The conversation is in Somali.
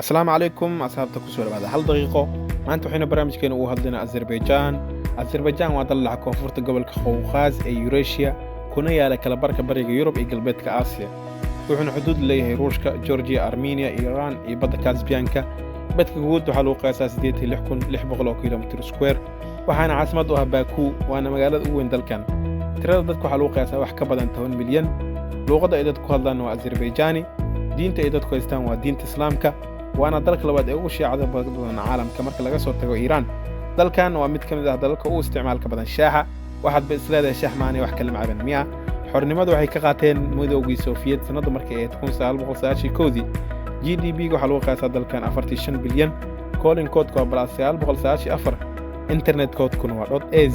Asalaamu calaykum asxaabta, kusoo dhawaada Hal Daqiiqo. Maanta waxaynu barnaamijkeena ugu hadlaynaa Azerbaijan. Azerbaijan waa dal dhaca koonfurta gobolka Qowqaas ee Yureeshiya, kuna yaala kalabarka bariga Yurub iyo galbeedka Aasiya. Wuxuuna xuduud leeyahay Ruushka, Georgiya, Armeniya, Iiraan iyo badda Kasbiyanka. Badka guud waxaa lagu qiyaasaa 86,600 oo kilomitir square, waxaana caasimad u ah Baku, waana magaalada ugu weyn dalkan. Tirada dadka waxaa lagu qiyaasaa wax ka badan 10 milyan. Luuqadda ay dadku ku hadlaan waa Azerbaijani. Diinta ay dadku haystaan waa diinta Islaamka, waana dalka labaad ee ugu shiicada badan caalamka marka laga soo tago Iiraan. Dalkan waa mid ka mid ah dalalka ugu isticmaalka badan shaaxa. Waxaad ba isleedahay, shax maanay wax kala macaban miya? Xornimadu waxay ka qaateen Midoogii Soofiyed sannaddu markay ahayd 1991-dii. GDP ga waxaa lagu qiyaasaa dalkan 4.5 bilyan. Calling code ka waa +994, internet code kuna waa dot az.